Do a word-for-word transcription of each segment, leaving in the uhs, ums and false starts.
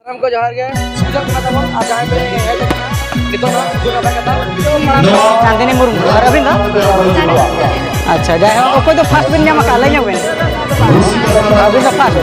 ᱥᱟᱱᱟᱢ ᱠᱚ ᱡᱚᱦᱟᱨ ᱜᱮ᱾ ᱵᱩᱡᱷᱟᱹᱜ ᱠᱟᱱᱟ ᱛᱟᱵᱚᱱ, ᱟᱨ ᱡᱟᱦᱟᱸᱭ ᱯᱮ ᱦᱮᱡ ᱟᱠᱟᱱᱟ ᱱᱤᱛᱚᱜ ᱫᱚ ᱦᱟᱸᱜ ᱱᱟᱯᱟᱭ ᱠᱟᱛᱷᱟ᱾ ᱪᱟᱸᱫᱤᱱᱤ ᱢᱩᱨᱢᱩ, ᱟᱨ ᱟᱹᱵᱤᱱ ᱫᱚ? ᱟᱪᱪᱷᱟ, ᱡᱟᱭᱦᱳᱠ, ᱚᱠᱚᱭ ᱫᱚ ᱯᱷᱟᱥᱴ ᱵᱤᱱ ᱧᱟᱢ ᱟᱠᱟᱫᱼᱟ, ᱞᱟᱹᱭ ᱧᱚᱜ ᱵᱤᱱ᱾ ᱟᱹᱵᱤᱱ ᱫᱚ ᱯᱷᱟᱥᱴ᱾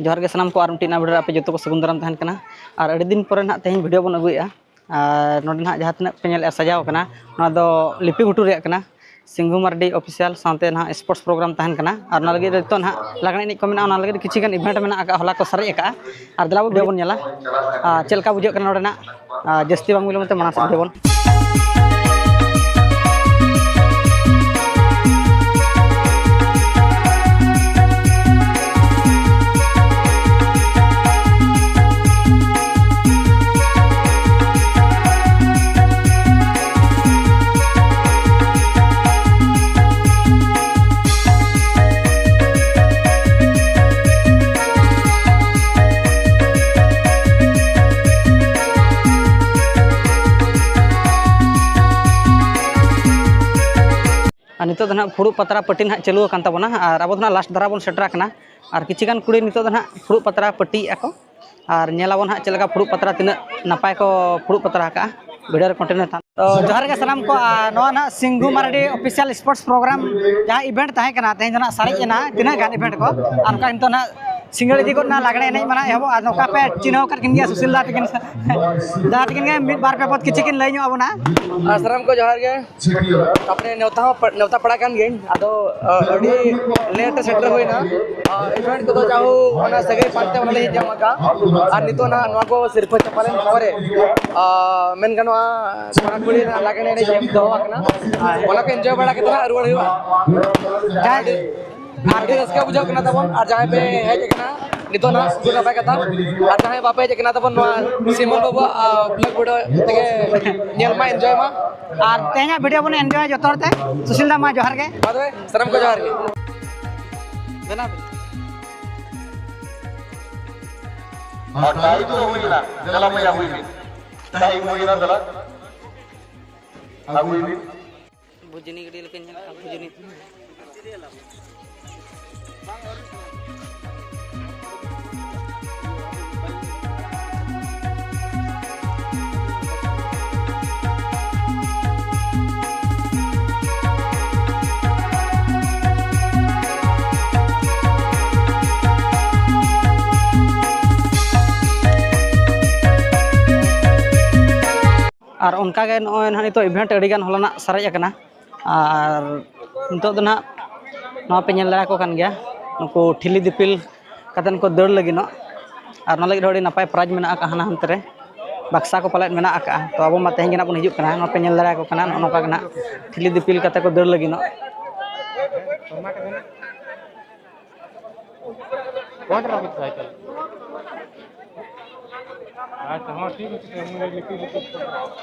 ᱡᱚᱦᱟᱨ ᱜᱮ ᱥᱟᱱᱟᱢ ᱠᱚ, ᱟᱨ ᱢᱤᱫᱴᱤᱡ ᱱᱟᱣᱟ ᱵᱷᱤᱰᱤᱭᱳ ᱨᱮ ᱟᱯᱮ ᱡᱚᱛᱚ ᱠᱚ ᱥᱟᱹᱜᱩᱱ ᱫᱟᱨᱟᱢ ᱛᱟᱦᱮᱱ ᱠᱟᱱᱟ᱾ ᱟᱨ ᱟᱹᱰᱤ ᱫᱤᱱ ᱯᱚᱨᱮ ᱱᱟᱦᱟᱜ ᱛᱮᱦᱮᱧ ᱵᱷᱤᱰᱤᱭᱳ ᱵᱚᱱ ᱟᱹᱜᱩᱭᱮᱫᱼᱟ᱾ ᱟᱨ ᱱᱚᱰᱮ ᱱᱟᱦᱟᱜ ᱡᱟᱦᱟᱸ ᱛᱤᱱᱟᱹᱜ ᱯᱮ ᱧᱮᱞᱮᱫᱼᱟ ᱥᱟᱡᱟᱣ ᱠᱟᱱᱟ, ᱱᱚᱣᱟ ᱫᱚ ᱞᱤᱯᱤ ᱜᱷᱩᱴᱩ ᱨᱮᱭᱟᱜ ᱠᱟᱱᱟ᱾ ᱥᱤᱝᱜᱷᱩ ᱢᱟᱨᱰᱤ ᱚᱯᱷᱤᱥᱤᱭᱟᱞ ᱥᱟᱶᱛᱮ ᱱᱟᱦᱟᱜ ᱥᱯᱳᱨᱴᱥ ᱯᱨᱳᱜᱨᱟᱢ ᱛᱟᱦᱮᱱ ᱠᱟᱱᱟ᱾ ᱟᱨ ᱚᱱᱟ ᱞᱟᱹᱜᱤᱫ ᱱᱤᱛᱚᱜ ᱱᱟᱦᱟᱜ ᱞᱟᱜᱽᱬᱮ ᱮᱱᱮᱡ ᱠᱚ ᱢᱮᱱᱟᱜᱼᱟ, ᱚᱱᱟ ᱞᱟᱹᱜᱤᱫ ᱠᱤᱪᱷᱩ ᱜᱟᱱ ᱤᱵᱷᱮᱱᱴ ᱢᱮᱱᱟᱜ ᱟᱠᱟᱫᱼᱟ, ᱦᱚᱞᱟ ᱠᱚ ᱥᱟᱨᱮᱡ ᱟᱠᱟᱫᱼᱟ᱾ ᱟᱨ ᱫᱮᱞᱟ ᱵᱚᱱ ᱵᱷᱤᱰᱤᱭᱳ ᱵᱚᱱ ᱧᱮᱞᱟ᱾ ᱟᱨ ᱪᱮᱫ ᱞᱮᱠᱟ ᱵᱩᱡᱷᱟᱹᱜ ᱠᱟᱱᱟ ᱱᱚᱰᱮᱱᱟᱜ? ᱟᱨ ᱡᱟᱹᱥᱛᱤ ᱵᱟᱝ ᱵᱤᱞᱚᱢ ᱛᱮ ᱢᱟᱲᱟᱝ ᱥᱮᱫ ᱵᱷᱤᱰᱤᱭᱳ ᱵᱚᱱ ᱟᱨ ᱱᱤᱛᱚᱜ ᱫᱚ ᱱᱟᱦᱟᱜ ᱯᱷᱩᱲᱩᱜ ᱯᱟᱛᱲᱟ ᱯᱟᱹᱴᱤ ᱱᱟᱦᱟᱜ ᱪᱟᱹᱞᱩ ᱟᱠᱟᱱ ᱛᱟᱵᱚᱱᱟ, ᱟᱨ ᱟᱵᱚ ᱫᱚ ᱱᱟᱦᱟᱜ ᱞᱟᱥᱴ ᱫᱷᱟᱨᱟ ᱵᱚᱱ ᱥᱮᱴᱮᱨ ᱟᱠᱟᱱᱟ᱾ ᱟᱨ ᱠᱤᱪᱷᱩ ᱜᱟᱱ ᱠᱩᱲᱤ ᱱᱤᱛᱚᱜ ᱫᱚ ᱱᱟᱦᱟᱜ ᱯᱷᱩᱲᱩᱜ ᱯᱟᱛᱲᱟ ᱯᱟᱹᱴᱤᱭᱮᱫᱼᱟ ᱠᱚ, ᱟᱨ ᱧᱮᱞ ᱟᱵᱚᱱ ᱱᱟᱦᱟᱜ ᱪᱮᱫ ᱞᱮᱠᱟ ᱯᱷᱩᱲᱩᱜ ᱯᱟᱛᱲᱟ, ᱛᱤᱱᱟᱹᱜ ᱱᱟᱯᱟᱭ ᱠᱚ ᱯᱷᱩᱲᱩᱜ ᱯᱟᱛᱲᱟ ᱟᱠᱟᱜᱼᱟ᱾ ᱵᱷᱤᱰᱤᱭᱳ ᱨᱮ ᱠᱚᱱᱴᱤᱱᱤᱭᱩ ᱛᱟᱦᱮᱱ᱾ ᱛᱚ, ᱡᱚᱦᱟᱨ ᱜᱮ ᱥᱟᱱᱟᱢ ᱠᱚ᱾ ᱟᱨ ᱱᱚᱣᱟ ᱱᱟᱦᱟᱜ ᱥᱤᱝᱜᱷᱩ ᱢᱟᱨᱰᱤ ᱚᱯᱷᱤᱥᱤᱭᱟᱞ ᱥᱯᱳᱨᱴᱥ ᱯᱨᱳᱜᱨᱟᱢ ᱡᱟᱦᱟᱸ ᱤᱵᱷᱮᱱᱴ ᱛᱟᱦᱮᱸ ᱠᱟᱱᱟ, ᱛᱮᱦᱮᱧ ᱫᱚ ᱱᱟᱦᱟᱜ ᱥᱟᱨᱮᱡ ᱮᱱᱟ ᱛᱤᱱᱟᱹᱜ ᱜᱟᱱ ᱤᱵᱷᱮᱱᱴ ᱠᱚ, ᱟᱨ ᱚᱱᱠᱟ ᱱᱤᱛᱚᱜ ᱱᱟᱦᱟᱜ ᱥᱤᱸᱜᱟᱹᱲ ᱤᱫᱤ ᱜᱚᱫ ᱱᱟ ᱞᱟᱜᱽᱬᱮ ᱮᱱᱮᱡ ᱢᱟ ᱱᱟᱦᱟᱜ ᱮᱦᱚᱵᱚᱜ᱾ ᱟᱨ ᱱᱚᱝᱠᱟ ᱯᱮ ᱪᱤᱱᱦᱟᱹᱣ ᱟᱠᱟᱫ ᱠᱤᱱ ᱜᱮᱭᱟ ᱥᱩᱥᱤᱞ ᱫᱟ ᱛᱟᱹᱠᱤᱱ, ᱫᱟ ᱛᱟᱹᱠᱤᱱ ᱜᱮ ᱢᱤᱫ ᱵᱟᱨ ᱯᱮ ᱯᱚᱫ ᱠᱤᱪᱷᱩ ᱠᱤᱱ ᱞᱟᱹᱭ ᱧᱚᱜ ᱟᱵᱚᱱᱟ᱾ ᱟᱨ ᱥᱟᱱᱟᱢ ᱠᱚ ᱡᱚᱦᱟᱨ ᱜᱮ᱾ ᱛᱟᱯᱚᱨᱮ ᱱᱮᱣᱛᱟ ᱦᱚᱸ ᱯᱮ-, ᱱᱮᱣᱛᱟ ᱯᱮᱲᱟ ᱠᱟᱱ ᱜᱤᱭᱟᱹᱧ, ᱟᱫᱚ, ᱟ, ᱟᱹᱰᱤ ᱞᱮᱴ ᱨᱮ ᱥᱮᱴᱮᱨ ᱦᱩᱭᱱᱟ᱾ ᱟ, ᱤᱵᱷᱮᱱᱴ ᱠᱚᱫᱚ ᱡᱟᱦᱳ ᱚᱱᱟ ᱥᱟᱹᱜᱟᱹᱭ ᱯᱟᱱᱛᱮ ᱚᱱᱟ ᱞᱟᱹᱜᱤᱫ ᱧᱟᱢ ᱟᱠᱟᱫ᱾ ᱟᱨ ᱱᱤᱛᱚᱜ ᱱᱟᱦᱟᱜ ᱱᱚᱣᱟ ᱠᱚ ᱥᱤᱨᱯᱟᱹ ᱪᱟᱯᱟᱞ ᱮᱱ ᱯᱚᱨᱮ, ᱟ, ᱢᱮᱱ ᱜᱟᱱᱚᱜᱼᱟ, ᱠᱚᱲᱟ ᱠᱩᱲᱤ ᱨᱮᱱᱟᱜ ᱞᱟᱜᱽᱬᱮ ᱮᱱᱮᱡ ᱮᱢ ᱫᱚᱦᱚ ᱟᱠᱟᱱᱟ᱾ ᱚᱱᱟ ᱠᱚ ᱮᱱᱡᱚᱭ ᱵᱟᱲᱟ ᱠᱟᱛᱮ ᱱᱟᱦᱟᱜ ᱨᱩᱣᱟᱹᱲ ᱦᱩᱭᱩᱜᱼᱟ᱾ ᱡᱟᱦᱟᱸᱭ ᱟᱹᱰᱤ ᱨᱟᱹᱥᱠᱟᱹ ᱵᱩᱡᱷᱟᱹᱜ ᱠᱟᱱᱟ ᱛᱟᱵᱚᱱ, ᱟᱨ ᱡᱟᱦᱟᱸᱭ ᱯᱮ ᱦᱮᱡ ᱟᱠᱟᱱᱟ ᱱᱤᱛᱚᱜ ᱱᱟᱦᱟᱜ ᱟᱹᱰᱤ ᱱᱟᱯᱟᱭ ᱠᱟᱛᱷᱟ, ᱟᱨ ᱡᱟᱦᱟᱸᱭ ᱵᱟᱯᱮ ᱦᱮᱡ ᱟᱠᱟᱱᱟ ᱛᱟᱵᱚᱱ, ᱱᱚᱣᱟ ᱥᱤᱢᱚᱱ ᱵᱟᱹᱵᱩᱣᱟᱜ, ᱟ, ᱵᱷᱞᱚᱜ ᱵᱷᱤᱰᱤᱭᱳ ᱛᱮᱜᱮ ᱧᱮᱞ ᱢᱟ, ᱮᱱᱡᱚᱭ ᱢᱟ᱾ ᱟᱨ ᱛᱮᱦᱮᱧᱟᱜ ᱵᱷᱤᱰᱤᱭᱳ ᱵᱚᱱ ᱮᱱᱡᱚᱭᱟ ᱡᱚᱛᱚ ᱦᱚᱲ ᱛᱮ᱾ ᱥᱩᱥᱤᱞ ᱫᱟ, ᱢᱟ ᱡᱚᱦᱟᱨ ᱜᱮ᱾ ᱢᱟ ᱛᱚᱵᱮ, ᱥᱟᱱᱟᱢ ᱠᱚ ᱡᱚᱦᱟᱨ ᱜᱮ᱾ ᱵᱮᱱᱟᱣ ᱵᱤᱱ᱾ ᱟᱨ ᱴᱟᱭᱤᱢ ᱫᱚ ᱦᱩᱭ ᱮᱱᱟ, ᱫᱮᱞᱟ ᱵᱚᱭᱦᱟ, ᱦᱩᱭ ᱵᱤᱱ᱾ ᱴᱟᱭᱤᱢ ᱦᱩᱭ ᱮᱱᱟ, ᱫᱮᱞᱟ᱾ ᱟᱹᱜᱩᱭ ᱵᱤᱱ᱾ ᱵᱷᱩᱡᱽᱱᱤ ᱜᱟᱹᱰᱤ ᱞᱮᱠᱟᱧ ᱧᱮᱞ ᱠᱟᱜᱼᱟ, ᱵᱷᱩᱡᱽᱱᱤ᱾ ᱟᱨ ᱚᱱᱠᱟᱜᱮ ᱱᱚᱜᱼᱚᱭ ᱱᱟᱦᱟᱜ ᱱᱤᱛᱚᱜ ᱤᱵᱷᱮᱱᱴ ᱟᱹᱰᱤᱜᱟᱱ ᱦᱚᱞᱟᱱᱟᱜ ᱥᱟᱨᱮᱡ ᱟᱠᱟᱱᱟ᱾ ᱟᱨ ᱱᱤᱛᱚᱜ ᱫᱚ ᱱᱟᱦᱟᱜ ᱱᱚᱣᱟ ᱯᱮ ᱧᱮᱞ ᱫᱟᱲᱮᱭᱟᱠᱚ ᱠᱟᱱ ᱜᱮᱭᱟ, ᱱᱩᱠᱩ ᱴᱷᱤᱞᱤ ᱫᱤᱯᱤᱞ ᱠᱟᱛᱮᱱ ᱠᱚ ᱫᱟᱹᱲ ᱞᱟᱹᱜᱤᱫᱚᱜ᱾ ᱟᱨ ᱱᱚᱣᱟ ᱞᱟᱹᱜᱤᱫ ᱦᱚᱸ ᱟᱹᱰᱤ ᱱᱟᱯᱟᱭ ᱯᱨᱟᱭᱤᱡᱽ ᱢᱮᱱᱟᱜ ᱟᱠᱟᱫᱼᱟ, ᱦᱟᱱᱟ ᱦᱟᱱᱛᱮ ᱨᱮ ᱵᱟᱠᱥᱟ ᱠᱚ ᱯᱟᱞᱮᱫ ᱢᱮᱱᱟᱜ ᱟᱠᱟᱫᱼᱟ᱾ ᱛᱚ ᱟᱵᱚ ᱢᱟ ᱛᱮᱦᱮᱧ ᱜᱮ ᱱᱟᱦᱟᱜ ᱵᱚᱱ ᱦᱤᱡᱩᱜ ᱠᱟᱱᱟ᱾ ᱱᱚᱣᱟ ᱯᱮ ᱧᱮᱞ ᱫᱟᱲᱮᱭᱟᱠᱚ ᱠᱟᱱᱟ, ᱱᱚᱜᱼᱚ ᱱᱚᱝᱠᱟ ᱜᱮ ᱱᱟᱦᱟᱜ ᱴᱷᱤᱞᱤ ᱫᱤᱯᱤᱞ ᱠᱟᱛᱮ ᱠᱚ ᱫᱟᱹᱲ ᱞᱟᱹᱜᱤᱫᱚᱜ᱾ ᱟᱪᱪᱷᱟ, ᱦᱚᱸ, ᱴᱷᱤᱠ ᱟᱪᱷᱮ, ᱢᱩᱭ ᱞᱤᱯᱤ ᱞᱤᱯᱤ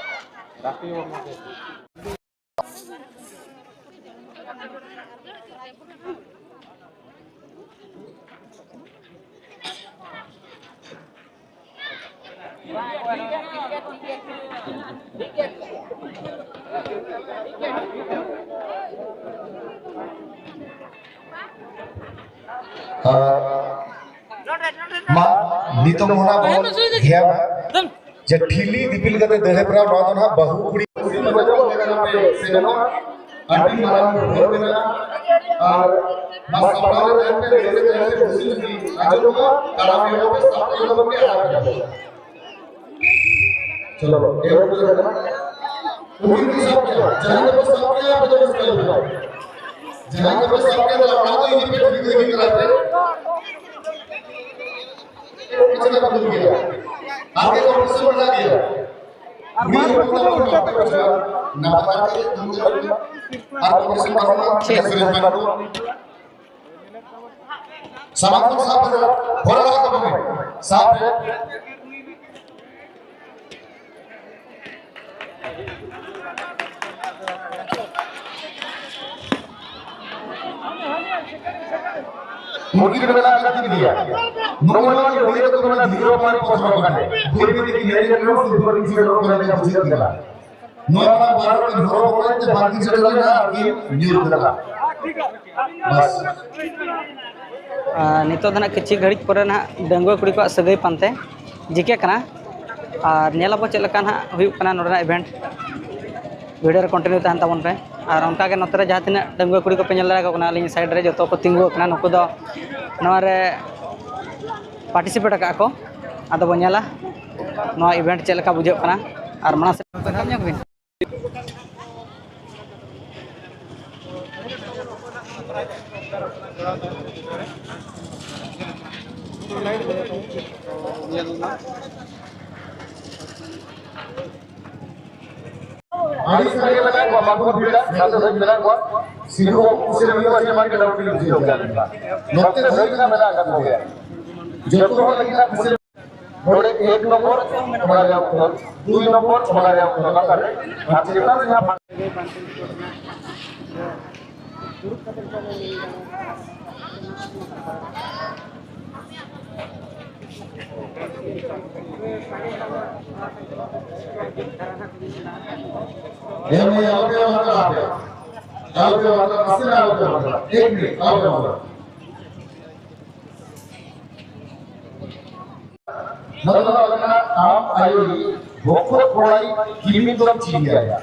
ᱜᱟᱛᱮ ᱵᱚᱱ ᱢᱮ᱾ ᱟᱨ ᱢᱟ, ᱱᱤᱛᱚᱝ ᱚᱱᱟ ᱵᱚᱱ ᱫᱷᱮᱭᱟᱱᱟ ᱡᱮ ᱴᱷᱤᱞᱤ ᱫᱤᱯᱤᱞ ᱠᱟᱛᱮ ᱫᱟᱹᱲ ᱦᱮᱯᱨᱟᱣ, ᱱᱚᱣᱟ ᱫᱚ ᱱᱟᱦᱟᱜ ᱵᱟᱹᱦᱩ ᱠᱩᱲᱤ ᱥᱮᱱᱚᱜᱼᱟ᱾ ᱟᱹᱰᱤ ᱢᱟᱨᱟᱝ ᱦᱚᱨ ᱢᱮᱱᱟᱜᱼᱟ᱾ ᱟᱨ ᱢᱟ ᱥᱟᱯᱲᱟᱣ ᱨᱮ ᱛᱟᱦᱮᱱ ᱯᱮ, ᱞᱟᱹᱭ ᱨᱮ ᱛᱟᱦᱮᱱ ᱯᱮ, ᱦᱩᱥᱤᱞ ᱜᱮ ᱟᱸᱡᱚᱢᱚᱜᱼᱟ, ᱛᱟᱲᱟᱢ ᱮᱦᱚᱵ ᱯᱮ, ᱥᱟᱯᱲᱟᱣ ᱮᱦᱚᱵ ᱯᱮ, ᱟᱨ ᱪᱚᱞᱚ, ᱮᱦᱚᱵ ᱦᱩᱭᱩᱜ ᱠᱟᱱᱟ᱾ ᱩᱱᱤ ᱠᱚ ᱥᱟᱵ ᱠᱮᱫᱟ, ᱡᱟᱦᱟᱸᱭ ᱠᱚ ᱥᱟᱵ ᱠᱮᱫᱟ, ᱟᱯᱮ ᱫᱚ ᱨᱟᱹᱥᱠᱟᱹ ᱞᱮᱯᱮ᱾ ᱡᱟᱦᱟᱸᱭ ᱠᱚ ᱥᱟᱵ ᱠᱮᱫᱟ, ᱚᱱᱟ ᱫᱚ ᱤᱫᱤ ᱯᱮ, ᱴᱷᱤᱠ ᱨᱮ ᱤᱫᱤ ᱛᱟᱨᱟᱭ ᱯᱮ᱾ ᱯᱤᱪᱷᱞᱟ ᱠᱚ ᱫᱩᱲᱩᱵ ᱜᱮᱭᱟ᱾ ᱟᱨ ᱠᱚ ᱯᱤᱪᱷᱞᱟ ᱵᱟᱲᱟ ᱜᱮᱭᱟ᱾ ᱩᱱᱤ ᱦᱚᱯᱚᱱ ᱫᱚ ᱵᱟᱹᱱᱩᱜᱼᱟ, ᱱᱟᱯᱟᱭ ᱛᱮ ᱫᱩᱲᱩᱵ ᱜᱮᱭᱟ᱾ ᱟᱨ ᱠᱚ ᱯᱤᱪᱷᱞᱟ ᱵᱟᱹᱱᱩᱜᱼᱟ, ᱪᱮᱫ? ᱥᱮᱨᱮᱧ ᱵᱟᱹᱱᱩᱜᱼᱟ᱾ ᱥᱟᱢᱟᱝ ᱠᱷᱚᱱ ᱥᱟᱵ ᱠᱟᱛᱮ ᱦᱚᱨ ᱟᱲᱟᱜ ᱠᱟᱠᱚ ᱢᱮ᱾ ᱥᱟᱵ ᱨᱮ᱾ ᱩᱱᱠᱤᱱ ᱢᱮᱱᱟᱜ ᱟᱠᱟᱫ ᱠᱤᱱ ᱜᱮᱭᱟ᱾ ᱱᱚᱜᱼᱚᱭ ᱱᱚᱣᱟ ᱜᱮ ᱦᱩᱭ ᱠᱟᱛᱮ ᱠᱚ ᱢᱮᱱᱟ ᱫᱷᱤᱨᱤ ᱵᱟᱝ ᱯᱚᱥᱨᱚᱜ ᱠᱟᱱᱟ᱾ ᱵᱟᱹᱭ ᱵᱟᱹᱭ ᱛᱮ ᱠᱤᱱ ᱦᱮᱡ ᱞᱮᱱ ᱨᱮᱦᱚᱸ ᱥᱤᱞᱯᱟᱹ ᱠᱤᱱ ᱥᱮᱴᱮᱨᱚᱜ ᱠᱟᱱᱟ ᱞᱮᱠᱟ ᱵᱩᱡᱷᱟᱹᱜ ᱠᱟᱱᱟ᱾ ᱱᱚᱣᱟ ᱢᱟ ᱵᱟᱨ ᱦᱚᱲ ᱠᱤᱱ ᱦᱚᱨᱚ ᱵᱚᱨᱚᱭᱮᱱ ᱛᱮ ᱵᱟᱝ ᱠᱤᱱ ᱥᱮᱴᱮᱨ ᱞᱮᱱᱟ ᱟᱨ ᱠᱤᱱ ᱧᱩᱨ ᱠᱟᱱᱟ᱾ ᱵᱟᱥ᱾ ᱟᱨ ᱱᱤᱛᱚᱜ ᱫᱚ ᱱᱟᱦᱟᱜ ᱠᱤᱪᱷᱩ ᱜᱷᱟᱹᱲᱤᱡ ᱯᱚᱨᱮ ᱱᱟᱦᱟᱜ ᱰᱟᱺᱜᱩᱣᱟᱹ ᱠᱩᱲᱤ ᱠᱚᱣᱟᱜ ᱥᱟᱹᱜᱟᱹᱭ ᱯᱟᱱᱛᱮ ᱡᱤᱠᱟᱹᱜ ᱠᱟᱱᱟ᱾ ᱟᱨ ᱧᱮᱞ ᱟᱵᱚ ᱪᱮᱫ ᱞᱮᱠᱟ ᱱᱟᱦᱟᱜ ᱦᱩᱭᱩᱜ ᱠᱟᱱᱟ ᱱᱚᱰᱮᱱᱟᱜ event᱾ Video ᱨᱮ continue ᱛᱟᱦᱮᱱ ᱛᱟᱵᱚᱱ ᱯᱮ᱾ ᱟᱨ ᱚᱱᱠᱟᱜᱮ ᱱᱚᱛᱮ ᱨᱮ ᱡᱟᱦᱟᱸ ᱛᱤᱱᱟᱹᱜ ᱰᱟᱺᱜᱩᱣᱟᱹ ᱠᱩᱲᱤ ᱠᱚᱯᱮ ᱧᱮᱞ ᱫᱟᱲᱮᱭᱟᱠᱚ ᱠᱟᱱᱟ, ᱟᱹᱞᱤᱧ side ᱨᱮ ᱡᱚᱛᱚ ᱠᱚ ᱛᱤᱸᱜᱩ ᱟᱠᱟᱱᱟ᱾ ᱱᱩᱠᱩ ᱫᱚ ᱱᱚᱣᱟ ᱨᱮ participate ᱟᱠᱟᱫ ᱠᱚ᱾ ᱟᱫᱚ ᱵᱚᱱ ᱧᱮᱞᱟ ᱱᱚᱣᱟ event ᱪᱮᱫ ᱞᱮᱠᱟ ᱵᱩᱡᱷᱟᱹᱜ ᱠᱟᱱᱟ᱾ ᱟᱨ ᱢᱟᱲᱟᱝ ᱥᱮᱫ ᱨᱟᱠᱟᱵ ᱧᱚᱜ ᱵᱤᱱ᱾ ᱟᱹᱰᱤ ᱥᱟᱸᱜᱮ ᱢᱮᱱᱟᱜ ᱠᱚᱣᱟ, ᱵᱟᱠᱚ ᱵᱷᱤᱲᱟ, ᱜᱟᱛᱮ ᱥᱟᱹᱭ ᱢᱮᱱᱟᱜ ᱠᱚᱣᱟ᱾ ᱥᱤᱫᱷᱩ ᱵᱟᱵᱩ ᱠᱩᱥᱤ ᱨᱮ ᱢᱤᱫ ᱵᱟᱨ ᱡᱟᱢᱟ ᱜᱮ ᱰᱟᱹᱣᱩᱴ ᱞᱤᱧ ᱵᱩᱡᱷᱟᱹᱣ ᱠᱮᱫᱟ᱾ ᱱᱚᱛᱮ ᱫᱷᱟᱹᱵᱤᱡ ᱢᱮᱱᱟᱜ ᱟᱠᱟᱫ ᱠᱚᱜᱮᱭᱟ᱾ ᱡᱚᱛᱚ ᱦᱚᱲ ᱞᱟᱹᱜᱤᱫ ᱦᱟᱸᱜ ᱠᱩᱥᱤ ᱱᱚᱰᱮ ᱮᱠ ᱱᱚᱢᱵᱚᱨ ᱚᱱᱟ ᱨᱮᱭᱟᱜ ᱩᱛᱛᱚᱨ, ᱫᱩᱭ ᱱᱚᱢᱵᱚᱨ ᱚᱱᱟ ᱨᱮᱭᱟᱜ ᱩᱛᱛᱚᱨ ᱞᱟᱛᱟᱨ ᱨᱮ, ᱟᱨ ᱪᱮᱛᱟᱱ ᱨᱮ ᱡᱟᱦᱟᱸ ᱮ ᱢᱟᱹᱭ, ᱟᱞᱚᱯᱮ ᱵᱟᱛᱨᱟᱜᱼᱟ, ᱟᱞᱚᱯᱮ ᱵᱟᱛᱨᱟᱜᱼᱟ, ᱱᱟᱥᱮᱱᱟᱜ ᱟᱞᱚᱯᱮ ᱵᱟᱛᱨᱟᱜᱼᱟ, ᱮᱠ ᱢᱤᱱᱤᱴ, ᱟᱞᱚᱯᱮ ᱵᱟᱛᱨᱟᱜᱼᱟ᱾ ᱱᱚᱣᱟ ᱫᱚ ᱦᱩᱭᱩᱜ ᱠᱟᱱᱟ ᱟᱢ ᱟᱭᱳ ᱞᱟᱹᱜᱤᱫ ᱵᱚᱠᱚᱛ ᱠᱚᱲᱟᱭ ᱠᱤᱢᱤᱱ ᱫᱚᱢ ᱪᱤᱱᱭᱟᱭᱟ᱾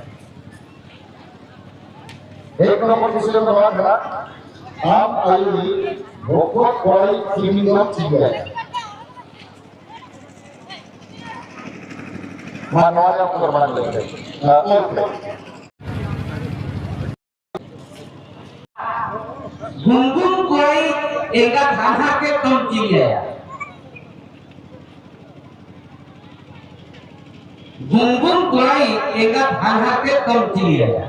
ᱮᱠ ᱱᱚᱢᱵᱚᱨ ᱠᱩᱥᱪᱮᱱ ᱫᱚ ᱱᱚᱣᱟ ᱠᱟᱱᱟ, ᱟᱢ ᱟᱭᱳ ᱞᱟᱹᱜᱤᱫ ᱵᱚᱠᱚᱛ ᱠᱚᱲᱟᱭ ᱠᱤᱢᱤᱱ ᱫᱚᱢ ᱪᱤᱱᱭᱟᱭᱟ᱾ ᱢᱟ ᱱᱚᱣᱟ ᱨᱮᱭᱟᱜ ᱩᱛᱛᱚᱨ ᱢᱟᱲᱟᱝ ᱞᱟᱹᱭ ᱯᱮ᱾ ᱚᱞ ᱯᱮ᱾ ᱜᱩᱱᱜᱩᱱ ᱠᱚᱭ ᱮᱸᱜᱟᱛ ᱦᱟᱱᱦᱟᱨ ᱛᱮᱫ ᱫᱚᱢ ᱪᱤᱞᱤᱭᱟᱭᱟ? ᱜᱩᱱᱜᱩᱱ ᱠᱚᱭ ᱮᱸᱜᱟᱛ ᱦᱟᱱᱦᱟᱨ ᱛᱮᱫ ᱫᱚᱢ ᱪᱤᱞᱤᱭᱟᱭᱟ?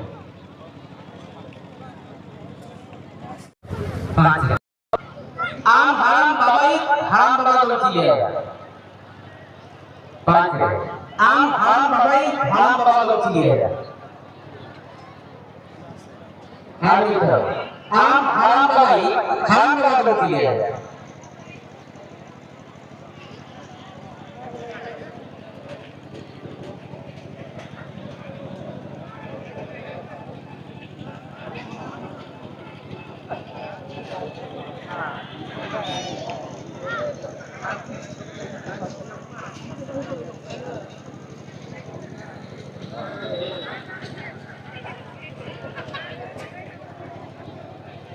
ᱯᱟᱸᱪ ᱨᱮ᱾ ᱟᱢ ᱦᱟᱲᱟᱢ ᱵᱟᱵᱟᱭᱤᱡ ᱦᱟᱲᱟᱢ ᱵᱟᱵᱟ ᱫᱚᱢ ᱪᱤᱞᱤᱭᱟᱭᱟ? ᱯᱟᱸᱪ ᱨᱮ᱾ ᱟᱢ ᱦᱟᱲᱟᱢ ᱵᱟᱵᱟᱭᱤᱡ ᱦᱟᱲᱟᱢ ᱵᱟᱵᱟ ᱫᱚᱢ ᱪᱤᱞᱤᱭᱟᱭᱟ? ᱟᱨ ᱢᱤᱫ ᱫᱷᱟᱣ᱾ ᱟᱢ ᱦᱟᱲᱟᱢ ᱵᱟᱵᱟᱭᱤᱡ ᱦᱟᱲᱟᱢ ᱵᱟᱵᱟ ᱫᱚ ᱠᱤᱭᱟᱹ᱾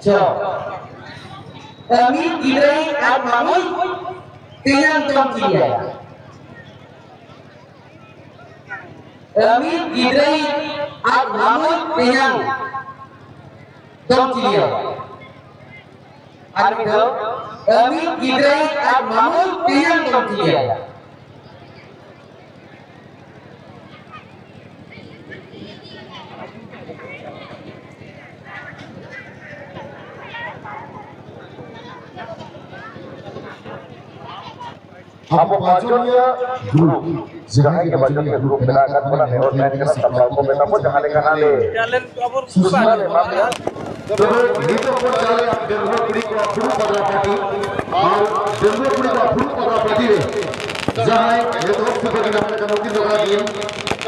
ᱪᱚ, ᱟᱹᱢᱤᱡ ᱜᱤᱫᱽᱨᱟᱹᱭᱤᱡ ᱟᱡ ᱢᱟᱢᱩᱭ ᱛᱮᱧᱟᱝ ᱫᱚᱢ ᱪᱤᱞᱤᱭᱟᱭᱟ? ᱟᱹᱢᱤᱡ ᱜᱤᱫᱽᱨᱟᱹᱭᱤᱡ ᱟᱡ ᱢᱟᱢᱩᱭ ᱛᱮᱧᱟᱝ ᱫᱚᱢ ᱪᱤᱞᱤᱭᱟᱭᱟ? ᱟᱨ ᱢᱤᱫ ᱫᱷᱟᱣ, ᱟᱹᱢᱤᱡ ᱜᱤᱫᱽᱨᱟᱹᱭᱤᱡ ᱟᱡ ᱢᱟᱢᱩᱭ ᱛᱮᱧᱟᱝ ᱫᱚᱢ ᱪᱤᱞᱤᱭᱟᱭᱟ? ᱟᱵᱚ ᱵᱟᱪᱚᱱᱤᱭᱟᱹ ᱜᱨᱩᱯ, ᱡᱟᱦᱟᱸᱭ ᱜᱮ ᱵᱟᱪᱚᱱᱤᱭᱟᱹ ᱜᱨᱩᱯ ᱢᱮᱱᱟᱜ ᱟᱠᱟᱫ ᱵᱚᱱᱟ, ᱱᱮᱦᱚᱨ ᱛᱟᱦᱮᱱ ᱠᱟᱱᱟ, ᱥᱟᱯᱲᱟᱣ ᱠᱚ ᱢᱮᱛᱟ ᱠᱚ, ᱡᱟᱦᱟᱸ ᱞᱮᱠᱟ ᱱᱟᱰᱮ ᱥᱩᱥᱢᱟ ᱞᱮ ᱮᱢᱟ ᱯᱮᱭᱟ᱾ ᱛᱚᱵᱮ ᱱᱤᱛᱚᱜ ᱵᱚᱱ ᱪᱟᱞᱟᱜᱼᱟ ᱰᱟᱺᱜᱩᱣᱟᱹ ᱠᱩᱲᱤ ᱠᱚᱣᱟᱜ ᱯᱷᱩᱲᱩᱜ ᱯᱟᱛᱲᱟ ᱯᱟᱹᱴᱤ, ᱟᱨ ᱰᱟᱺᱜᱩᱣᱟᱹ ᱠᱩᱲᱤ ᱠᱚᱣᱟᱜ ᱯᱷᱩᱲᱩᱜ ᱯᱟᱛᱲᱟ ᱯᱟᱹᱴᱤ ᱨᱮ ᱡᱟᱦᱟᱸᱭ ᱮᱛᱚᱦᱚᱵ ᱥᱤᱨᱯᱟᱹ ᱠᱤᱱ ᱦᱟᱢᱮᱴ ᱠᱟᱫᱟ, ᱩᱱᱠᱤᱱ ᱫᱚ ᱠᱟᱱᱟ ᱠᱤᱱ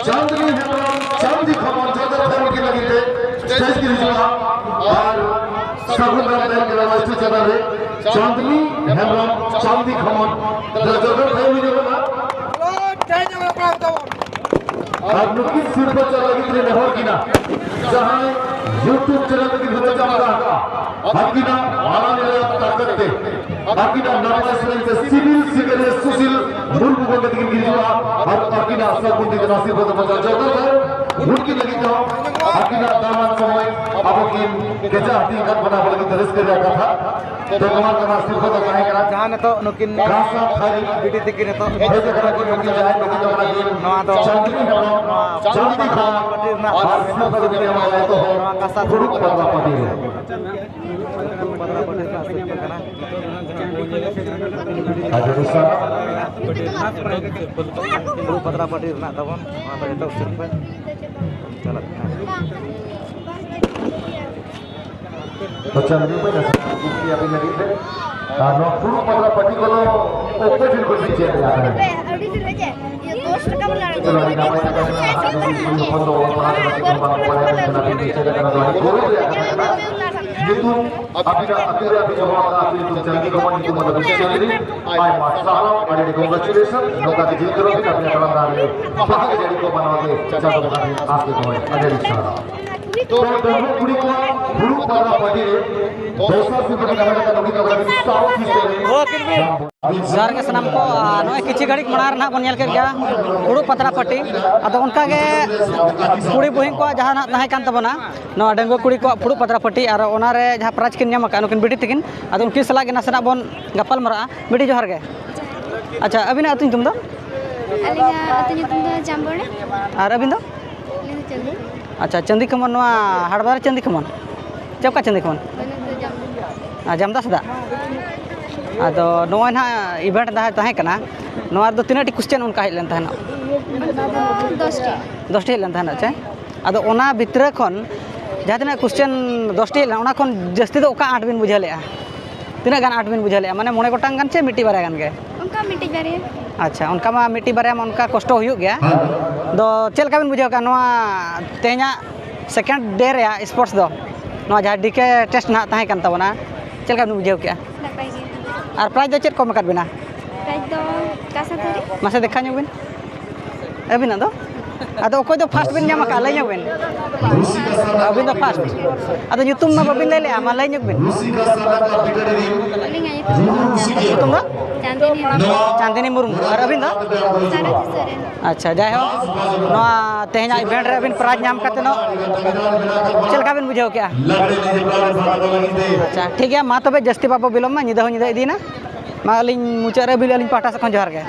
ᱪᱟᱸᱫᱽᱱᱤ ᱦᱮᱢᱵᱨᱚᱢ, ᱪᱟᱸᱫᱽᱱᱤ ᱠᱷᱚᱱ ᱡᱚᱛᱚ ᱠᱷᱚᱱ ᱩᱱᱠᱤᱱ ᱞᱟᱹᱜᱤᱫ ᱛᱮ ᱥᱴᱮᱡᱽ ᱠᱤᱱ ᱦᱤᱡᱩᱜᱼᱟ᱾ ᱟᱨ ᱥᱟᱹᱜᱩᱱ ᱫᱟᱨᱟᱢ ᱛᱟᱦᱮᱱ ᱠᱟᱱᱟ ᱱᱚᱣᱟ ᱥᱴᱮᱡᱽ ᱪᱮᱛᱟᱱ ᱨᱮ ᱪᱟᱸᱫᱽᱱᱤ ᱦᱮᱢᱵᱨᱚᱢ, ᱪᱟᱸᱫᱽᱱᱤ ᱠᱷᱚᱱ᱾ ᱫᱮᱞᱟ ᱡᱚᱛᱚ ᱠᱷᱚᱱ ᱦᱤᱡᱩᱜ ᱠᱟᱱᱟ᱾ ᱟᱨ ᱱᱩᱠᱤᱱ ᱥᱤᱨᱯᱟᱹ ᱪᱟᱞ ᱞᱟᱹᱜᱤᱫ ᱞᱮ ᱱᱮᱦᱚᱨ ᱠᱤᱱᱟ, ᱡᱟᱦᱟᱸᱭ YouTube ᱪᱮᱱᱮᱞ ᱛᱮᱠᱤᱱ ᱦᱩᱲᱟᱹ ᱪᱟᱢ ᱟᱠᱟᱫ, ᱟᱹᱠᱤᱱᱟᱜ ᱢᱟᱨᱟᱝ ᱨᱮᱭᱟᱜ ᱛᱟᱠᱚᱛ ᱛᱮ, ᱟᱹᱠᱤᱱᱟᱜ ᱱᱟᱯᱟᱭ ᱥᱮᱨᱮᱧ ᱛᱮ ᱥᱤᱵᱤᱞ ᱥᱤᱠᱟᱹᱨᱤᱭᱟᱹ ᱥᱩᱥᱤᱞ ᱢᱩᱨᱢᱩ ᱜᱚᱢᱠᱮ ᱛᱟᱹᱠᱤᱱ ᱠᱤᱱ ᱦᱤᱡᱩᱜᱼᱟ᱾ ᱟᱨ ᱟᱹᱠᱤᱱᱟᱜ ᱥᱟᱹᱜᱩᱱ ᱛᱤ ᱛᱮ ᱱᱟᱥᱤᱨ ᱵᱚᱫᱚᱞ ᱵᱚᱪᱚᱱ ᱡᱚᱦᱟᱨ᱾ ᱩᱱᱠᱤᱱ ᱞᱟᱹᱜᱤᱫ ᱦᱚᱸ ᱟᱹᱠᱤᱱᱟᱜ ᱫᱟᱢᱟᱱ ᱥᱚᱢᱚᱭ ᱟᱵᱚ ᱠᱤᱱ ᱠᱮᱪᱟ ᱦᱟᱹᱴᱤᱧ ᱟᱠᱟᱫ ᱵᱚᱱᱟ, ᱟᱵᱚ ᱞᱟᱹᱜᱤᱫ ᱨᱟᱹᱥᱠᱟᱹ ᱨᱮᱭᱟᱜ ᱠᱟᱛᱷᱟ᱾ ᱛᱚ ᱱᱚᱣᱟ ᱨᱮᱱᱟᱜ ᱥᱤᱨᱯᱟᱹ ᱫᱚ ᱛᱟᱦᱮᱸ ᱠᱟᱱᱟ ᱡᱟᱦᱟᱸ ᱱᱤᱛᱚᱜ ᱱᱩᱠᱤᱱ ᱠᱟᱸᱥᱟ ᱛᱷᱟᱹᱨᱤ᱾ ᱵᱤᱴᱤ ᱛᱤᱠᱤᱱ ᱱᱤᱛᱚᱜ ᱦᱮᱡ ᱟᱠᱟᱱᱟ ᱠᱤᱱ ᱱᱩᱠᱤᱱ ᱡᱟᱦᱟᱸᱭ, ᱱᱩᱠᱤᱱ ᱫᱚ ᱠᱟᱱᱟ ᱠᱤᱱ ᱱᱚᱣᱟ ᱫᱚ ᱪᱟᱸᱫᱽᱱᱤ ᱦᱮᱢᱵᱨᱚᱢ, ᱱᱚᱣᱟ ᱪᱟᱸᱫᱽᱱᱤ ᱠᱷᱚᱱ᱾ ᱯᱟᱹᱴᱤ ᱨᱮᱱᱟᱜ ᱟᱨ ᱥᱤᱨᱯᱟᱹ ᱫᱚ ᱠᱤᱱ ᱮᱢᱟ ᱞᱮᱫ ᱠᱚ ᱱᱚᱣᱟ ᱠᱟᱸᱥᱟ ᱯᱷᱩᱲᱩᱜ ᱯᱟᱛᱲᱟ ᱯᱟᱹᱴᱤ ᱨᱮ᱾ ᱯᱟᱛᱲᱟ ᱯᱟᱹᱴᱤ ᱨᱮᱱᱟᱜ ᱥᱤᱨᱯᱟᱹ ᱠᱟᱱᱟ᱾ ᱟᱹᱰᱤ ᱟᱹᱰᱤ ᱥᱟᱨᱦᱟᱣ᱾ ᱯᱷᱩᱲᱩᱜ ᱯᱟᱛᱲᱟ ᱯᱟᱹᱴᱤ ᱨᱮᱱᱟᱜ ᱛᱟᱵᱚᱱ ᱱᱚᱣᱟ ᱫᱚ ᱮᱛᱚᱦᱚᱵ ᱥᱤᱨᱯᱟᱹ ᱪᱟᱞᱟᱜ ᱠᱟᱱᱟ᱾ ᱟᱪᱪᱷᱟ, ᱱᱤᱭᱟᱹ ᱠᱚ ᱡᱟᱦᱟᱸ ᱠᱩᱠᱞᱤ ᱟᱹᱵᱤᱱ ᱞᱟᱹᱜᱤᱫ ᱛᱮ᱾ ᱟᱨ ᱱᱚᱣᱟ ᱯᱷᱩᱲᱩᱜ ᱯᱟᱛᱲᱟ ᱯᱟᱹᱴᱤ ᱠᱚᱫᱚ ᱚᱠᱚᱭ ᱴᱷᱮᱱ ᱠᱷᱚᱱ ᱵᱤᱱ ᱪᱮᱫ ᱞᱮᱫᱟ ᱛᱟᱦᱮᱸᱫ? ᱪᱚᱞᱚ, ᱟᱹᱰᱤ ᱱᱟᱯᱟᱭ ᱠᱟᱛᱷᱟ ᱠᱟᱱᱟ᱾ ᱟᱨ ᱡᱩᱫᱤ ᱠᱩᱲᱤ ᱦᱚᱯᱚᱱ ᱫᱚ ᱚᱞ ᱯᱟᱲᱦᱟᱣ ᱠᱟᱛᱮ ᱠᱚ ᱵᱟᱝ ᱠᱚ ᱵᱟᱲᱟᱭᱟ, ᱢᱮᱱᱠᱷᱟᱱ ᱟᱹᱵᱤᱱ ᱵᱤᱱ ᱪᱮᱫ ᱟᱠᱟᱱᱟ, ᱱᱚᱣᱟ ᱟᱹᱰᱤ ᱜᱚᱨᱚᱵᱽ ᱨᱮᱭᱟᱜ ᱠᱟᱛᱷᱟ ᱠᱟᱱᱟ᱾ ᱧᱩᱛᱩᱢ ᱟᱹᱵᱤᱱᱟᱜ ᱟᱹᱛᱩ ᱨᱮ ᱟᱹᱵᱤᱱ ᱡᱚᱢᱟ ᱟᱠᱟᱫ ᱟᱹᱛᱩ ᱧᱩᱛᱩᱢ ᱪᱟᱸᱫᱤ ᱠᱚᱢᱚᱞ ᱧᱩᱛᱩᱢ ᱟᱞᱚ ᱵᱤᱱ ᱪᱮᱫ ᱞᱤᱧ᱾ ᱟᱭᱢᱟ ᱥᱟᱨᱦᱟᱣ, ᱟᱹᱰᱤ ᱟᱹᱰᱤ congratulation᱾ ᱱᱚᱝᱠᱟ ᱜᱮ ᱡᱤᱣᱤᱫ ᱨᱚᱦᱚᱭ ᱵᱤᱱ, ᱟᱹᱵᱤᱱᱟᱜ ᱛᱟᱲᱟᱢ ᱰᱟᱦᱟᱨ ᱨᱮ ᱵᱟᱦᱟ ᱜᱮ ᱡᱟᱹᱲᱤ ᱠᱚ ᱢᱟᱱᱟᱣ ᱜᱮ ᱪᱟᱸᱫᱚ ᱵᱚᱸᱜᱟ ᱴᱷᱮᱱ ᱟᱸᱥ ᱜᱮ ᱫᱚᱦᱚᱭ᱾ ᱟᱹᱰᱤ ᱟᱹᱰᱤ ᱥᱟᱨᱦᱟᱣ᱾ ᱛᱚ, ᱰᱟᱺᱜᱩᱣᱟᱹ ᱠᱩᱲᱤ ᱠᱚᱣᱟᱜ ᱯᱷᱩᱲᱩᱜ ᱯᱟᱛᱲᱟ ᱯᱟᱹᱴᱤ ᱨᱮ ᱫᱚᱥᱟᱨ ᱥᱤᱨᱯᱟᱹ ᱫᱚ ᱧᱟᱢ ᱟᱠᱟᱫᱟ ᱱᱩᱠᱤᱱ ᱫᱚ ᱠᱟᱱᱟ ᱠᱤᱱ South East ᱨᱮ᱾ ᱡᱚᱦᱟᱨ ᱜᱮ ᱥᱟᱱᱟᱢ ᱠᱚ᱾ ᱟᱨ ᱱᱚᱜᱼᱚᱭ ᱠᱤᱪᱷᱩ ᱜᱷᱟᱹᱲᱤᱡ ᱢᱟᱲᱟᱝ ᱨᱮ ᱱᱟᱦᱟᱜ ᱵᱚᱱ ᱧᱮᱞ ᱠᱮᱫ ᱜᱮᱭᱟ ᱯᱷᱩᱲᱩᱜ ᱯᱟᱛᱲᱟ ᱯᱟᱹᱴᱤ᱾ ᱟᱫᱚ ᱚᱱᱠᱟ ᱜᱮ ᱠᱩᱲᱤ ᱵᱩᱦᱤᱱ ᱠᱚᱣᱟᱜ ᱡᱟᱦᱟᱸ ᱱᱟᱦᱟᱜ ᱛᱟᱦᱮᱸ ᱠᱟᱱ ᱛᱟᱵᱚᱱᱟ, ᱱᱚᱣᱟ ᱰᱟᱺᱜᱩᱣᱟᱹ ᱠᱩᱲᱤ ᱠᱚᱣᱟᱜ ᱯᱷᱩᱲᱩᱜ ᱯᱟᱛᱲᱟ ᱯᱟᱹᱴᱤ ᱟᱨ ᱚᱱᱟ ᱨᱮ ᱡᱟᱦᱟᱸ prize ᱠᱤᱱ ᱧᱟᱢ ᱟᱠᱟᱫ ᱱᱩᱠᱤᱱ ᱵᱤᱴᱤ ᱛᱟᱹᱠᱤᱱ, ᱟᱫᱚ ᱩᱱᱠᱤᱱ ᱥᱟᱞᱟᱜ ᱜᱮ ᱱᱟᱥᱮᱱᱟᱜ ᱵᱚᱱ ᱜᱟᱯᱟᱞ ᱢᱟᱨᱟᱜᱼᱟ᱾ ᱵᱤᱴᱤ, ᱡᱚᱦᱟᱨ ᱜᱮ᱾ ᱟᱪᱪᱷᱟ, ᱟᱹᱵᱤᱱᱟᱜ ᱟᱹᱛᱩ ᱧᱩᱛᱩᱢ ᱫᱚ? ᱟᱹᱞᱤᱧᱟᱜ ᱟᱹᱛᱩ ᱧᱩᱛᱩᱢ ᱫᱚ ᱡᱟᱢᱵᱚᱲᱟ᱾ ᱟᱨ ᱟᱹᱵᱤᱱ ᱫᱚ? ᱟᱹᱞᱤᱧ ᱫᱚ ᱪᱟᱸᱫᱤ᱾ ᱟᱪᱪᱷᱟ, ᱪᱟᱸᱫᱤ ᱠᱷᱚᱢᱚᱱ, ᱱᱚᱣᱟ ᱦᱟᱴᱵᱟᱨ ᱪᱟᱸᱫᱤ ᱠᱷᱚᱢᱚᱱ? ᱪᱮ ᱚᱠᱟ ᱪᱟᱸᱫᱤ ᱠᱷᱚᱢᱚᱱ? ᱵᱟᱹᱱᱩᱜ ᱫᱚ ᱡᱟᱢᱵᱚᱲᱟ᱾ ᱟᱨ ᱡᱟᱢᱫᱟ ᱥᱮᱫᱟᱜ? ᱟᱫᱚ ᱱᱚᱜᱼᱚᱭ ᱱᱟᱦᱟᱜ event ᱡᱟᱦᱟᱸ ᱛᱟᱦᱮᱸ ᱠᱟᱱᱟ, ᱱᱚᱣᱟ ᱨᱮᱫᱚ ᱛᱤᱱᱟᱹᱜ ᱴᱤ question ᱚᱱᱠᱟ ᱦᱮᱡ ᱞᱮᱱ ᱛᱟᱦᱮᱱᱟ? ᱚᱱᱟ ᱫᱚ ᱫᱚᱥ ᱴᱤ᱾ ᱫᱚᱥ ᱴᱤ ᱦᱮᱡ ᱞᱮᱱ ᱛᱟᱦᱮᱱᱟ, ᱟᱪᱪᱷᱟ᱾ ᱟᱫᱚ ᱚᱱᱟ ᱵᱷᱤᱛᱨᱤ ᱠᱷᱚᱱ ᱡᱟᱦᱟᱸ ᱛᱤᱱᱟᱹᱜ question ᱫᱚᱥ ᱴᱤ ᱦᱮᱡ ᱞᱮᱱᱟ, ᱚᱱᱟ ᱠᱷᱚᱱ ᱡᱟᱹᱥᱛᱤ ᱫᱚ ᱚᱠᱟ ᱟᱸᱴ ᱵᱤᱱ ᱵᱩᱡᱷᱟᱹᱣ ᱞᱮᱜᱼᱟ? ᱛᱤᱱᱟᱹᱜ ᱜᱟᱱ ᱟᱸᱴ ᱵᱤᱱ ᱵᱩᱡᱷᱟᱹᱣ ᱞᱮᱜᱼᱟ? ᱢᱟᱱᱮ ᱢᱚᱬᱮ ᱜᱚᱴᱟᱝ ᱜᱟᱱ ᱪᱮ ᱢᱤᱫᱴᱤᱡ ᱵᱟᱨᱭᱟ ᱜᱟᱱ ᱜᱮ? ᱚᱱᱠᱟ ᱢᱤᱫᱴᱤᱡ ᱵᱟᱨᱭᱟ᱾ ᱟᱪᱪᱷᱟ, ᱚᱱᱠᱟ ᱢᱟ ᱢᱤᱫᱴᱤᱡ ᱵᱟᱨᱭᱟ ᱢᱟ ᱚᱱᱠᱟ ᱠᱚᱥᱴᱚ ᱦᱩᱭᱩᱜ ᱜᱮᱭᱟ᱾ ᱫᱚ ᱪᱮᱫ ᱞᱮᱠᱟ ᱵᱤᱱ ᱵᱩᱡᱷᱟᱹᱣ ᱠᱮᱜᱼᱟ ᱱᱚᱣᱟ ᱛᱮᱦᱮᱧᱟᱜ second day ᱨᱮᱭᱟᱜ sports ᱫᱚ? ᱱᱚᱣᱟ ᱡᱟᱦᱟᱸ ᱰᱤ ᱠᱮ test ᱱᱟᱦᱟᱜ ᱛᱟᱦᱮᱸ ᱠᱟᱱ ᱛᱟᱵᱚᱱᱟ, ᱪᱮᱫ ᱞᱮᱠᱟ ᱵᱤᱱ ᱵᱩᱡᱷᱟᱹᱣ ᱠᱮᱜᱼᱟ? ᱱᱟᱯᱟᱭ ᱜᱮ᱾ ᱟᱨ prize ᱫᱚ ᱪᱮᱫ ᱠᱚ ᱮᱢ ᱟᱠᱟᱫ ᱵᱤᱱᱟ? Prize ᱫᱚ ᱠᱟᱸᱥᱟ ᱛᱷᱟᱹᱨᱤ᱾ ᱢᱟᱥᱮ ᱫᱮᱠᱷᱟ ᱧᱚᱜ ᱵᱤᱱ᱾ ᱟᱹᱵᱤᱱᱟᱜ ᱫᱚ? ᱟᱫᱚ ᱚᱠᱚᱭ ᱫᱚ first ᱵᱤᱱ ᱧᱟᱢ ᱟᱠᱟᱫᱼᱟ, ᱞᱟᱹᱭ ᱧᱚᱜ ᱵᱤᱱ᱾ ᱟᱹᱵᱤᱱ ᱫᱚ first᱾ ᱟᱫᱚ ᱧᱩᱛᱩᱢ ᱢᱟ ᱵᱟᱹᱵᱤᱱ ᱞᱟᱹᱭ ᱞᱮᱜᱼᱟ, ᱢᱟ ᱞᱟᱹᱭ ᱧᱚᱜ ᱵᱤᱱ᱾ ᱟᱹᱞᱤᱧᱟᱜ ᱧᱩᱛᱩᱢ ᱫᱚ? ᱧᱩᱛᱩᱢ ᱫᱚ? ᱪᱟᱸᱫᱤᱱᱤ ᱦᱮᱢᱵᱨᱚᱢ᱾ ᱪᱟᱸᱫᱤᱱᱤ ᱢᱩᱨᱢᱩ᱾ ᱟᱨ ᱟᱹᱵᱤᱱ ᱫᱚ? ᱥᱟᱨᱚᱫᱤ ᱥᱚᱨᱮᱱ᱾ ᱟᱪᱪᱷᱟ, ᱡᱟᱭᱦᱳᱠ, ᱱᱚᱣᱟ ᱛᱮᱦᱮᱧᱟᱜ event ᱨᱮ ᱟᱹᱵᱤᱱ prize ᱧᱟᱢ ᱠᱟᱛᱮ ᱱᱚ-, ᱪᱮᱫ ᱞᱮᱠᱟ ᱵᱤᱱ ᱵᱩᱡᱷᱟᱹᱣ ᱠᱮᱜᱼᱟ? ᱟᱪᱪᱷᱟ, ᱴᱷᱤᱠ ᱜᱮᱭᱟ, ᱢᱟ ᱛᱚᱵᱮ ᱡᱟᱹᱥᱛᱤ ᱵᱟᱵᱚ ᱵᱤᱞᱚᱢ ᱢᱟ, ᱧᱤᱫᱟᱹ ᱦᱚᱸ ᱧᱤᱫᱟᱹ ᱤᱫᱤᱭᱮᱱᱟ᱾ ᱢᱟ ᱟᱹᱞᱤᱧ ᱢᱩᱪᱟᱹᱫ ᱨᱮ ᱟᱹᱵᱤᱱ, ᱟᱹᱞᱤᱧ ᱯᱟᱦᱴᱟ ᱥᱮᱫ ᱠᱷᱚᱱ ᱡᱚᱦᱟᱨ ᱜᱮ᱾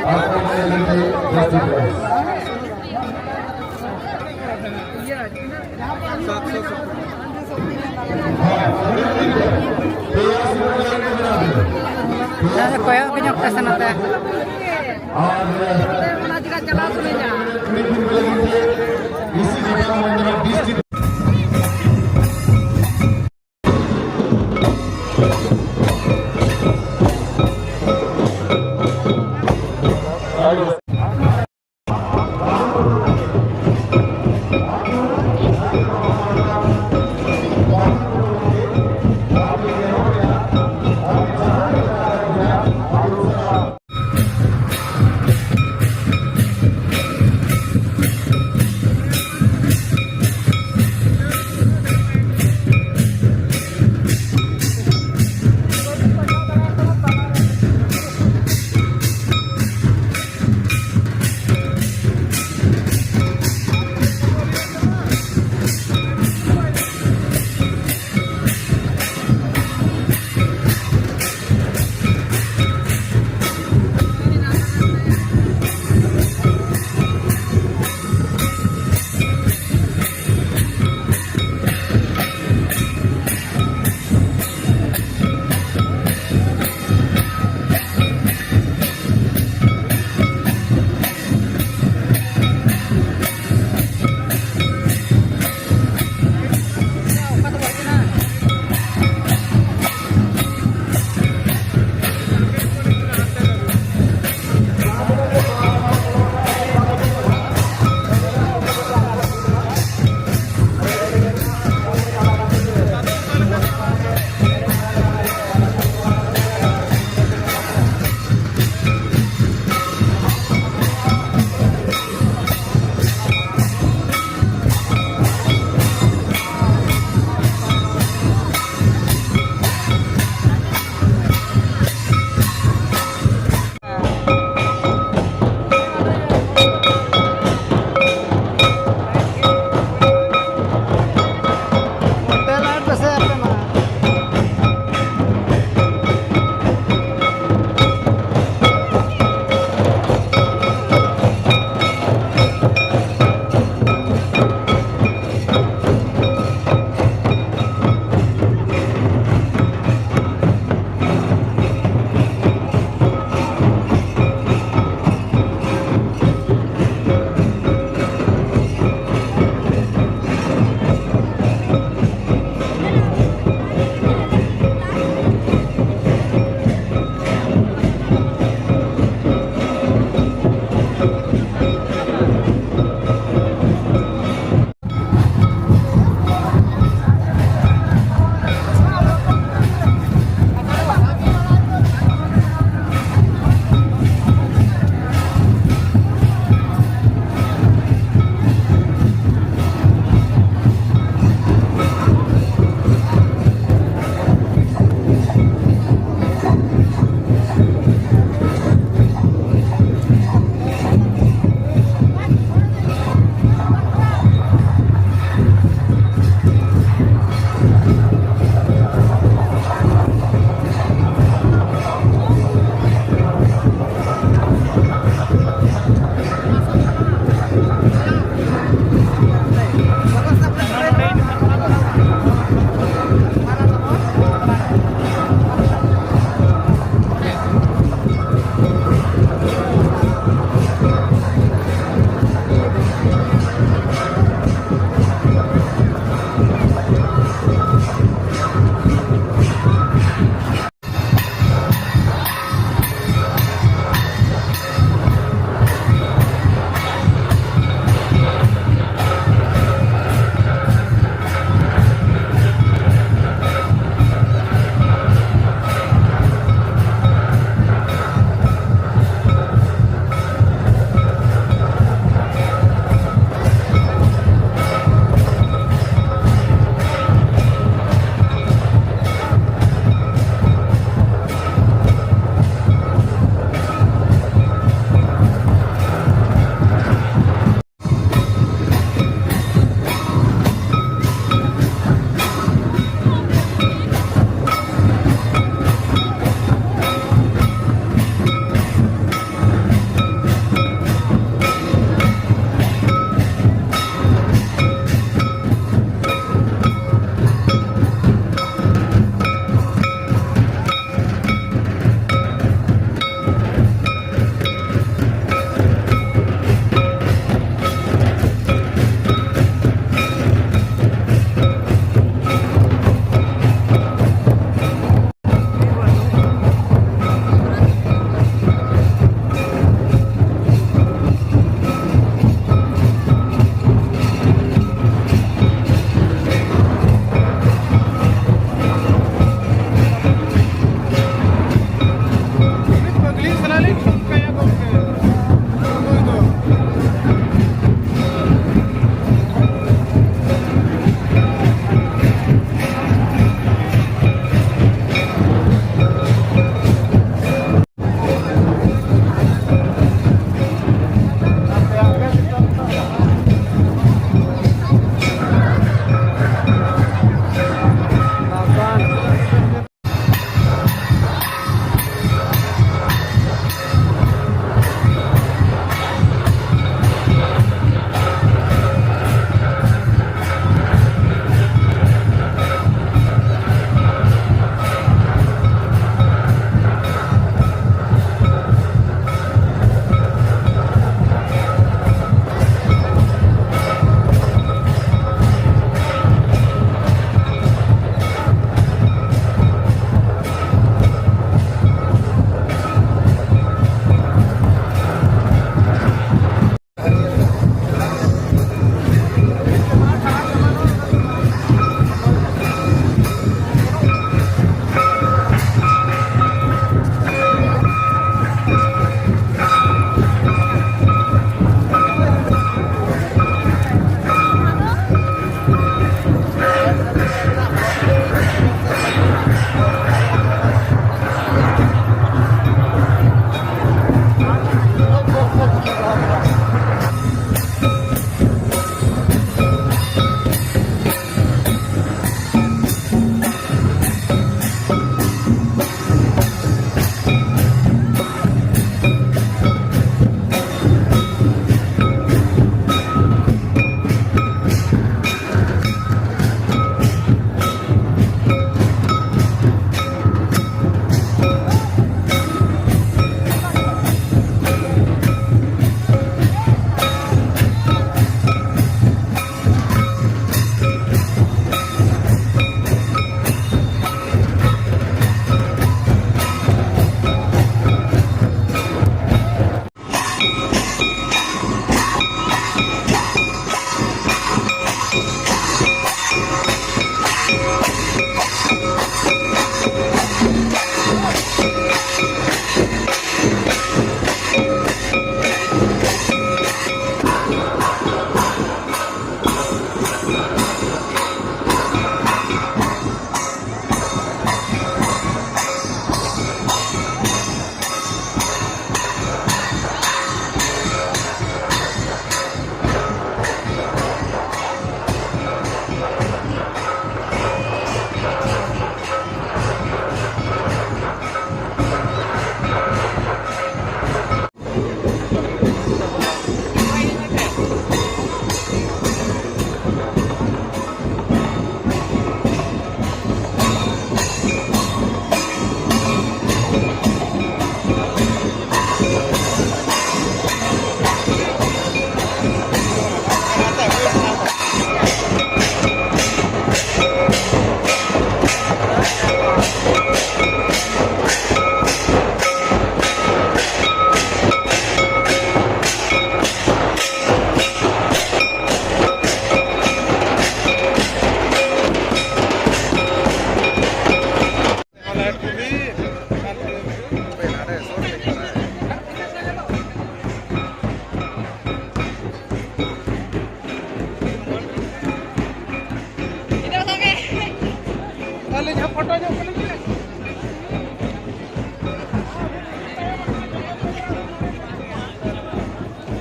ᱟᱨ ᱠᱚ ᱞᱟᱹᱜᱤᱫ ᱛᱮ ᱡᱟᱹᱥᱛᱤ ᱯᱨᱟᱭᱤᱡᱽ᱾ ᱦᱮᱸ, ᱠᱚᱭᱚᱜ ᱜᱮ ᱧᱚᱜ ᱯᱮ ᱥᱮ ᱱᱚᱛᱮ᱾ ᱟᱨ ᱚᱱᱟ ᱪᱮᱠᱟ ᱪᱟᱞᱟᱣ ᱥᱟᱱᱟᱧᱟ᱾ ᱠᱩᱲᱤ ᱦᱚᱯᱚᱱ ᱠᱚ ᱞᱟᱹᱜᱤᱫ ᱛᱮ ᱤᱥᱤ ᱡᱟᱯᱟᱜ ᱢᱚᱱᱫᱤᱨ ᱰᱤᱥᱴᱨᱤᱠᱴ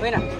ᱦᱩᱭᱱᱟ᱾